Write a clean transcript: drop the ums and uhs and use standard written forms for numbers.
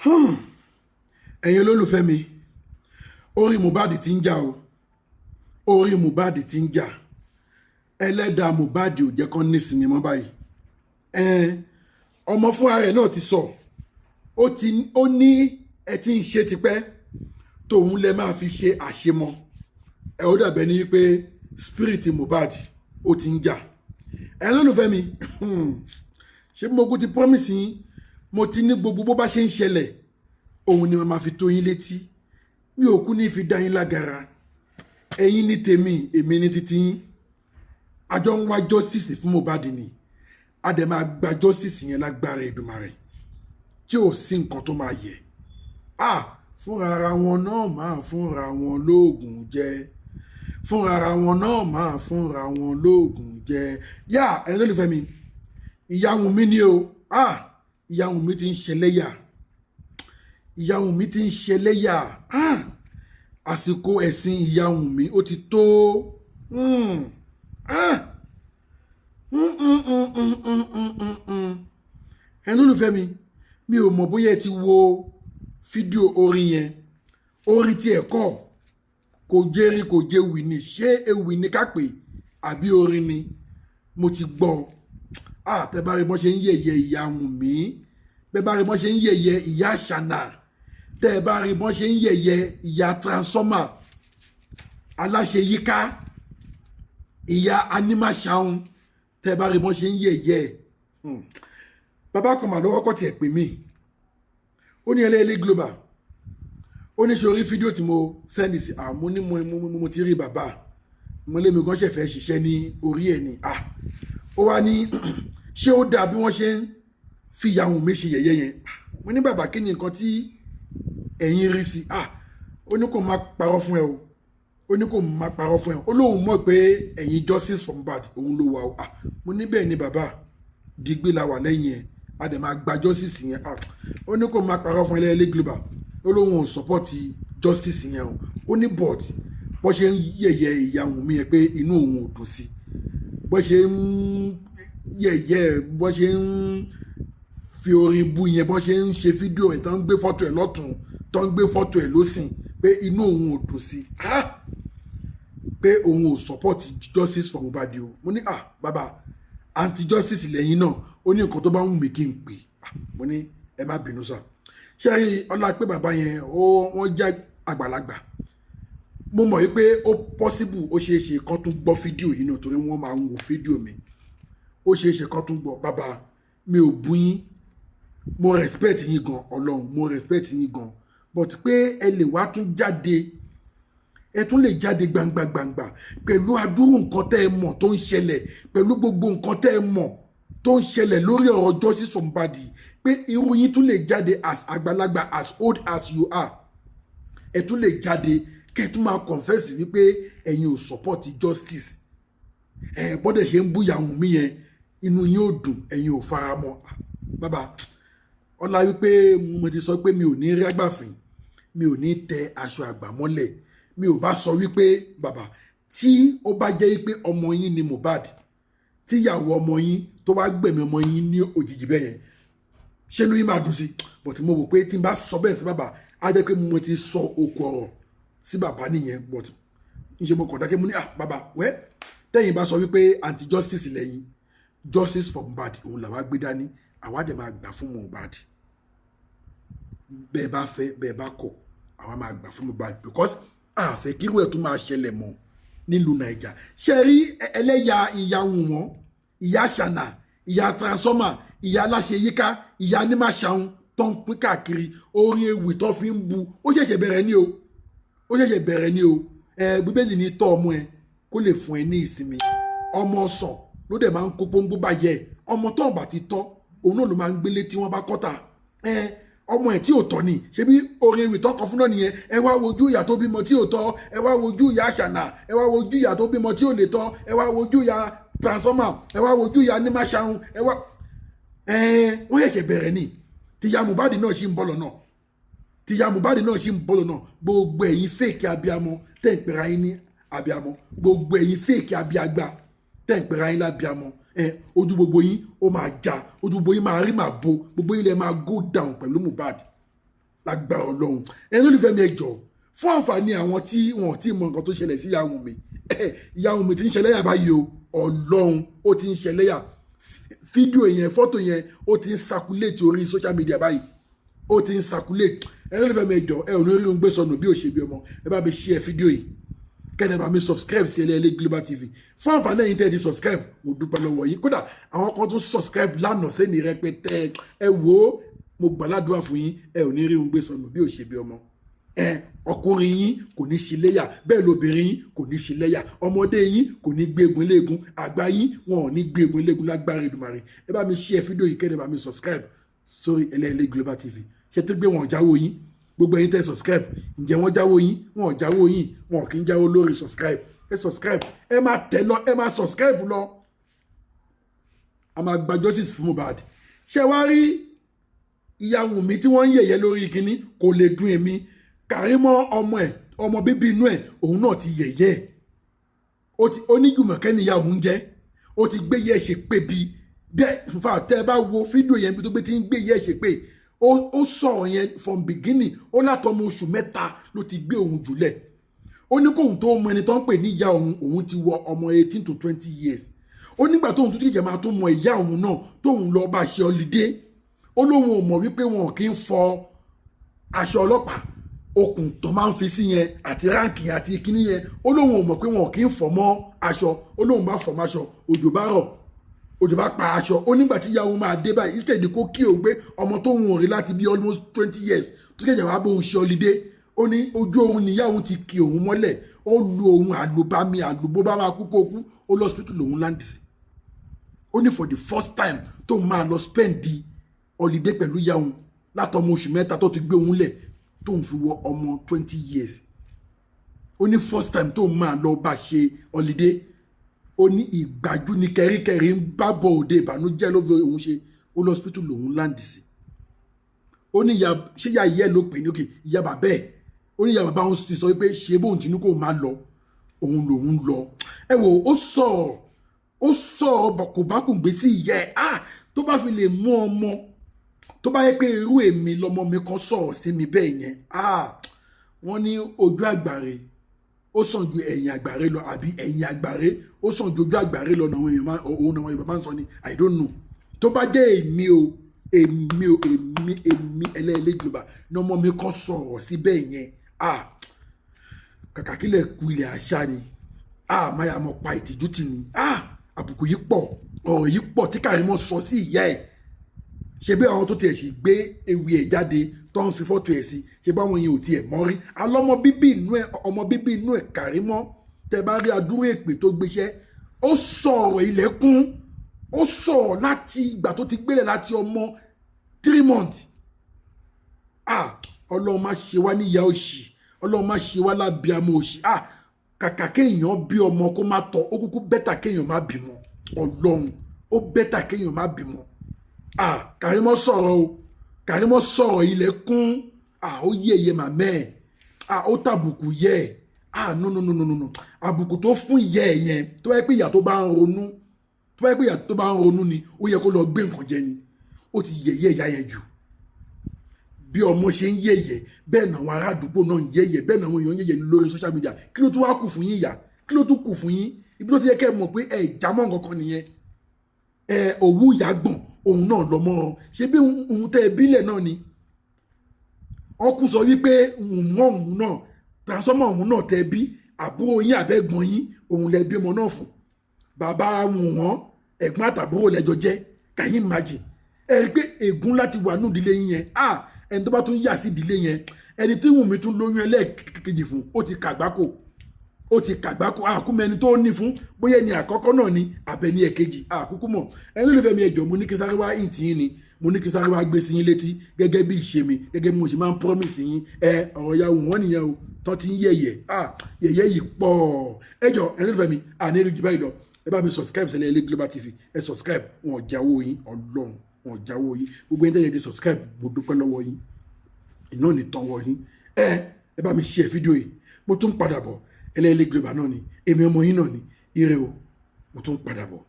Ẹ̀yin olólùfẹ́ mi, orí Mohbad ti ń jà o, orí Mohbad ti ń jà. Ẹlẹ́dàá Mohbad ò jẹ́ kán nísinmi mọ́ báyìí. Ọmọ fúnra rẹ̀ náà ti sọ, ó ní ẹ ti ń ṣe tipẹ́, tòun lẹ máa fi ṣe àṣemọ. Ẹ ó dàbẹ̀ ní pé spirit Mohbad ó ti ń jà. Ẹ̀yin olólùfẹ́ mi, ṣé mo kú ti promise yín? Mo ti ní gbogbo bó bá ṣe ń ṣẹlẹ̀, òun ni mo máa fi tó yín létí. Mi ò kú ní fi dá yín lágara. Ẹ̀yin ní tèmi, èmi ní títí yín. Àjọ ń wá justice fún Mohbad ni. A dẹ̀ máa gba justice yẹn lágbára Èdùmàrè, tí ò sí nǹkan tó máa yẹ. Ah, fúnra ara wọn náà máa fúnra wọn lóògùn jẹ, fúnra ara wọn náà máa fúnra wọn lóògùn jẹ. Yá, ẹ̀yin olólùfẹ́ mi, ìyá Wùnmí ni o. Ah, ìyá Wùnmí ti ń ṣẹlẹ́yà, ìyá Wùnmí ti ń ṣẹlẹ́yà. Ah, àsìkò ẹ̀sìn ìyá Wùnmí ó ti tó. Ah. Ẹ̀yin olólùfẹ́ mi, mi ò mọ̀ bóyá ẹ ti wo fídíò orin yẹn. Orin tí ẹ̀ kọ́ kò jẹ́rìí, kò jẹ́ ewì ni. Ṣé ewì ni ká pè àbí orin ni? Mo ti gbọ́. Ah, tẹ́ bá rí bọ́n ṣe ń yẹ̀yẹ́ ìyá Wùnmí, bẹ́ẹ̀ bá rí bọ́n ṣe ń yẹ̀yẹ́ ìyá Ṣànà, tẹ́ bá rí bọ́n ṣe ń yẹ̀yẹ́ ìyá Transformer aláṣẹ yíká, ìyá Animashaun, tẹ́ bá rí bọ́n ṣe ń yẹ̀yẹ́. Bàbá kan mà lọ́wọ́ kọ́ tiẹ̀ pè mí. Ó ní Ẹlẹ́ẹ̀lẹ́ Global, ó ní ṣe orí fídíò tí mo send sí àmú ní mo ti rí. Bàbá mo lé mi gan ṣẹ̀fẹ̀ ṣiṣẹ́ ní orí ẹ̀ ni. Ah, ó wá ní ṣé ó dáa bí wọ́n ṣe ń fi ìyá Wùnmí ṣe yẹ̀yẹ́ yẹn? Mo ní, bàbá, kí ni nǹkan tí ẹ̀yin rí sí? Ah, ó ní kò má parọ́ fún ẹ o, ó ní kò má parọ́ fún ẹ. Ó lóun mọ̀ pé ẹ̀yin justice for Mohbad òun ló wà o. Ah, mo ní bẹ́ẹ̀ ni bàbá, digbí la wà lẹ́yìn ẹ̀, a dẹ̀ máa gba justice yẹn. Ah, ó ní kò má parọ́ fún Ẹlẹ́ẹ̀lẹ́ Global, ó lóun ò support justice yẹn o. Ó ní but bó ṣe ń yẹ̀yẹ́ ìyá Wùnmí yẹn, pé inú òun ò dùn sí bó ṣe ń yẹ̀yẹ́, bó ṣe ń fi orin bú yẹn, bó ṣe ń ṣe fídíò ẹ̀, tó ń gbé fọ́tò ẹ̀ lọ́tún, tó ń gbé fọ́tò ẹ̀ lọ́sìn, pé inú òun ò dùn sí, pé òun ò support justice for Mohbad o. Mo ní, ah, bàbá, anti justice lẹ́yìn náà. Ó ní nǹkan tó bá wù mí kí n pè. Mo ní ẹ má bínú sá. Ṣé ọlá pé bàbá yẹn ó wọ́n jẹ́ àgbàlagbà, mo mọ̀ wípé ó possible, ó ṣeé ṣe kán tún gbọ́ fídíò yìí náà, torí wọ́n máa ń wo fídíò mi. Ó ṣeé ṣe kán tún gbọ́. Bàbá, mi ò bú yín, mo respect yín gan. Ọlọ́run, mo respect yín gan, but pé ẹ lè wá tún jáde, ẹ tún lè jáde gbangba gbangba pẹ̀lú adúrú nǹkan tẹ́ ẹ mọ̀ tó ń ṣẹlẹ̀, pẹ̀lú gbogbo nǹkan tẹ́ ẹ mọ̀ tó ń ṣẹlẹ̀ lórí ọ̀rọ̀ justice for Mohbad, pé irú yín tún lè jáde as àgbàlagbà, as old as you are, ẹ tún lè jáde kẹ́ ẹ tún máa confess wípé ẹ̀yin ò support justice. Ẹ bọ́dẹ̀ ṣe ń búyà Wùnmí yẹn, inú yín ò dùn, ẹ̀yin ò fara mọ́. Bàbá, ọlá wípé mo ti sọ pé mi ò ní rí àgbàfin, mi ò ní tẹ aṣọ àgbà mọ́lẹ̀, mi ò bá sọ wípé bàbá, tí ó bá jẹ́ wípé ọmọ yín ni Mohbad, tíyàwó ọmọ yín tó wá gbẹ̀mí ọmọ yín ní òjijì bẹ́ẹ̀ yẹn, ṣé inú yín máa dùn sí? But mo wò pé tí n bá sọ bẹ́ẹ̀ sí bàbá, á jẹ́ pé mo ti sọ òkú ọ̀rọ̀ sí bàbá nìyẹn. But n ṣe mo kàn dákẹ́. Mo ní, ah, bàbá, wẹ́ tẹ́yìn bá sọ wípé anti justice lẹ́yìn, justice for Mohbad òun làwa gbé dání, àwa dẹ̀ máa gbà fún Mohbad. Bẹ́ẹ̀ bá fẹ́, bẹ́ẹ̀ bá kọ̀, àwa máa gbà fún Mohbad, because a fẹ́ kírú ẹ̀ tún máa ṣẹlẹ̀ mọ́ nílùú Naija. Ṣe rí ẹlẹ́yà ìyá wọn, ìyá Ṣànà, ìyá Transformer, ìyá aláṣẹ yíká, ìyá Animashaun tó ń pín káàkiri orin ewì tó fi ń bu, ó ṣẹ̀ṣẹ̀ bẹ̀rẹ̀ ní o, ó ṣẹ̀ṣẹ̀ bẹ̀rẹ̀ ní o. Ẹ Bíbélì ní tọ́ ọmọ ẹ kó lè fún ẹ ní ìsinmi. Ọmọ ọsàn ló dẹ̀ máa ń kó pọ́nbó bá yẹ. Ọmọ tó ọ̀bà ti tọ́, òun náà ló máa ń gbélé tí wọ́n bá kọ́ta. Ẹ ọmọ ẹ tí ò tọ́ ni. Ṣebí orin ewì tọkọ fún náà nìyẹn? Ẹ wá wojú ìyá tó bímọ tí ò tọ́, ẹ wá wojú ìyá Ṣànà, ẹ wá wojú ìyá tó bímọ tí ò lè tọ́, ẹ wá wojú ìyá Transformer, ẹ wá wojú ìyá Animashaun. Ẹ wá ẹ wọ́n ṣẹ̀ṣẹ̀ bẹ̀rẹ̀ ni. Tìyá Mohbad náà ṣì ń bọ̀ lọ́nà, tìyá Mohbad náà ṣì ń bọ̀ lọ́nà. Gbogbo ẹ̀yin fake abiamọ tẹ̀ ń pera yín ní abiamọ, gbogbo ẹ̀yin fake abiagba tẹ̀ ń pera yín lábiamọ, ẹ ojú gbogbo yín ó máa já, ojú gbogbo yín máa rí, máa bo, gbogbo yín lẹ máa go down pẹ̀lú Mohbad. Lágbára Ọlọ́run. Ẹni olùfẹ́ mi, ẹ jọ̀ọ́, fún àǹfààní àwọn tí wọn ò tí ì mọ nǹkan tó ṣẹlẹ̀ sí ìyá Wùnmí, ìyá Wùnmí ti ń ṣẹlẹ́yà báyìí o. Ọlọ́run, ó ti ń ṣẹlẹ́yà. Fídíò yẹn, fọ́tò yẹn, ó ti ń circulate orí social media báyìí, ó ti ń circulate. Ẹni olùfẹ́ mi, ẹ jọ̀ọ́, ẹ ò ní rí ohun gbé sọnù bí ò ṣe bí ọmọ. Ẹ bá mi share fídíò yìí, kẹ́ni bá mi subscribe sí Ẹlẹ́ẹ̀lẹ́ Global TV. Fún àǹfààní ẹ̀yin tẹ́ ẹ ti subscribe, mo dúpẹ́ lọ́wọ́ yín. Kódà àwọn kan tún subscribe lánàá sẹ́ni rẹpẹtẹ. Ẹ wò ó, mo gbàládùá fún yín, ẹ ò ní rí ohun gbé sọnù bí ò ṣe bí ọmọ. Ẹ ọkùnrin yín kò ní ṣe léyà, bẹ́ẹ̀ lóbìnrin yín kò ní ṣe léyà, ọmọdé yín kò ní gbégun léegun, àgbà yín wọn ò ní gbégun léegun lágbára Èdùmàrè. Ẹ bá mi share fídíò yìí, kẹ́ni bá mi subscribe sórí Ẹlẹ́ẹ̀lẹ́ Global TV. Ṣe tó gbé wọn jáwó yín? Gbogbo ẹ̀yin tẹ́ subscribe, ǹjẹ́ wọ́n jáwó yín? Wọn ò jáwó yín, wọn kì í jáwó lórí subscribe. Ẹ subscribe, ẹ máa tẹ̀ lọ, ẹ máa subscribe lọ. A máa gba justice fún Mohbad. Ṣé wàá rí ìyá Wùnmí tí wọ́n ń yẹ̀yẹ́ lórí kínní, kò lè dùn èmi. Kàrímọ́ ọmọ ẹ̀, ọmọ bíbí inú ẹ̀, òun náà ti yẹ̀yẹ́ ẹ̀. Ó ní Jùmọ̀kẹ́ níyà òun jẹ́. Ó ti gbé yẹ́ ṣe pé bí bẹ́ẹ̀ nfa. Tẹ́ ẹ bá wo fídíò yẹn, bí tó gbé ti ń gbé yẹ́ ṣe pé, ó sọ̀rọ̀ yẹn from beginning. Ó látọmọ oṣù 3 ló ti gbé òun jùlẹ̀. Ó ní kóun tó mọ ẹni tó ń pè ní ìyá òun, òun ti wọ ọmọ 18 to 20 years. Ó nígbà tóun tó kíjẹ máa tó mọ ìyá òun náà, tóun lọ bá ṣe holiday, ó lóun ò mọ̀ wípé wọn kì í fọ aṣọ ọlọ́pàá, okùn tó máa ń fi sí yẹn àti rank àti kíní yẹn. Ó lóun ò mọ̀ pé wọn kì í fọ̀ mọ́ aṣọ. Ó lóun bá fọ̀ mọ́ aṣọ, òjò bá rọ̀, òjò bá pa aṣọ. Ó nígbà tí ìyá òun máa dé báyìí, instead kó kí òun pé ọmọ tóun ò rí láti bí almost 20 years tó kẹ̀jẹ̀ wá bóun ṣe holiday, ó ní ojú oorun níyà òun ti kí òun mọ́lẹ̀. Ó lu òun àlùbami, àlùbó bá máa kú kó kú. Ó lọ hospital lòun land sí. Ó ní for the first time tóun máa lọ spend the holiday pẹ̀lú ìyá òun látọmọ oṣù 3 tó ti gbé òun lẹ̀, tóun fi wọ ọmọ 20 years, ó ní first time tóun máa lọ bá ṣe holiday, ó ní ìgbájú ní kẹríkẹrí ń bá bọ̀ òde ìbànújẹ́ ló fi òun ṣe. Ó lọ hospital lòun land sí. Ó ní ìyá, ṣé ìyá ìyá ẹ̀ ló pè ní òkè, ìyá bàbá ẹ̀. Ó ní ìyá bàbá òun ti sọ pé ṣé bóun ti ní kó máa lọ, òun lòun lọ. Ẹ wò ó, sọ̀rọ̀, ó sọ̀rọ̀ kò bá kùn gbé sí ìyá ẹ̀. Ah, tó bá fi lè mú ọmọ, tó bá yẹ pé irú èmi lọmọ mi kan sọ̀rọ̀ sí mi bẹ́ẹ̀ yẹn, ah, wọ́n ní ojú àgbàre ó sàn ju ẹ̀yìn àgbàre lọ, àbí ẹ̀yìn àgbàre ó sàn ju ojú àgbàre lọ, náà èèyàn máa òun náà Yorùbá máa ń sọ ni, I don't know. Tó bá jẹ́ èmi o, èmi o, èmi Ẹlẹ́ẹ̀lẹ́ Global ní ọmọ mi kan sọ̀rọ̀ sí bẹ́ẹ̀ yẹn, ah, kàkà kílẹ̀ ku ilẹ̀ àṣà ni. Ah, máyà mọ̀ pa ìtìjú tì ní. Ah, àbùkù yìí pọ̀, ọ̀rọ̀ yìí pọ̀ tí Kàrímọ́ sọ sí ìyá ẹ̀. Ṣe bí àwọn tó tiẹ̀ sì gbé ewì ẹ̀ jáde tó ń fi fọ́tò ẹ̀ sí, ṣe báwọn yẹn ò tiẹ̀ mọ́ rí alọ́mọ bíbí inú ẹ̀, ọmọ bíbí inú ẹ̀ Kàrímọ́. Tẹ bá rí adúrú èpè tó gbéṣẹ́, ó sọ̀rọ̀ ilẹ̀kùn, ó sọ̀rọ̀ láti ìgbà tó ti gbélé láti ọmọ 3 months. Ah, Ọlọ́run má ṣe wá níyà òṣì, Ọlọ́run má ṣe wá lábíàmọ́ òṣì. Ah, kàkà kéèyàn bí ọmọ kó má tọ́, ó kúkú better kéèyàn má bímọ. Ọlọ́run, ó better kéèyàn má bímọ. Ah, Kàrímọ́ sọ̀rọ̀ o, Kàrímọ́ sọ̀rọ̀ ilẹ̀kùn. Ah, ó yẹ̀yẹ́ màmẹ́ ẹ̀. Ah, ó tàbùkù yẹ ẹ̀. Ah, no, no, no, no, no, àbùkù tó fún ìyá ẹ̀ yẹn, tó bá yẹ pé ìyá tó bá ń ronú, tó bá yẹ pé ìyá tó bá ń ronú ni, ó yẹ kó lọ gbé nǹkan jẹ ni. Ó ti yẹ̀yẹ́ ìyá yẹn jù. Bí ọmọ ṣe ń yẹ̀yẹ́, bẹ́ẹ̀ náà àwọn ará àdúgbò náà ń yẹ̀yẹ́, bẹ́ẹ̀ náà àwọn èèyàn ń yẹ̀yẹ́ lórí social media. Kí ló tún wá kù fún yín, ìyá? Kí ló tún kù fún yín? Ibi tó ti yẹ kẹ́ ẹ mọ̀ pé ẹ jámọ́ nǹkan kan nìyẹn. Ẹ òwú ìyá gbọ̀n òun náà lọ́mọ ṣé bí òun tẹ́ ẹ bílẹ̀ náà ni. Ọkù sọ wípé òun òun náà transformer òun náà tẹ́ bí àbúrò yín àbẹ́gbọ̀n yín, òun lẹ bí ọmọ náà fún. Bàbá wọn, ẹ̀gbọ́n àtàbúrò lẹ́jọ́ jẹ́. Can you imagine? Ẹ rí i pé ègún láti wà nù ìdílé yín yẹn. Ah, ẹni tó bá tún yà sí ìdílé yẹn, ẹni tí Wùnmí tún lóyún ẹlẹ́ẹ̀kejì fún, ó ti kàgbákò, ó ti kàgbákò. Àkúmọ ẹni tó ní fún, bóyá ẹni àkọ́kọ́ náà ni àbẹ̀ní ẹ̀kejì, àkúkú mọ̀. Ẹni olùfẹ́ mi, ẹ̀jọ̀, mo ní kí sáré wá ìtì yín ni, mo ní kí sáré wá gbé sí yín létí gẹ́gẹ́ bí ìṣe mi, gẹ́gẹ́ bí mo ṣe máa ń promise yín. Ẹ ọ̀rọ̀ ya wù wọ́n nìyẹn o, tán ti ń yẹ̀yẹ̀. Ah, yẹ̀yẹ́ yìí pọ̀. Ẹjọ́, ẹni olùfẹ́ mi, àní èrè jù báyìí lọ. Ẹ bá mi subscribe sẹ́lẹ̀ Ẹlẹ́ Global TV. Ẹ subscribe, wọn ò jáwó yín. Ọlọ́run, wọn ò jáwó yín. Gbogbo ẹni tẹ́lẹ̀ ti subscribe, mo dúpẹ́ lọ́wọ́ yín, iná ò ní tán wọ yín. Ẹ bá mi share fídíò yìí. Mo tún padà bọ̀. Ẹlẹ́ẹ̀lẹ́ Global náà ni èmi, ọmọ yín náà ni. Ire o, mo tún padà bọ̀.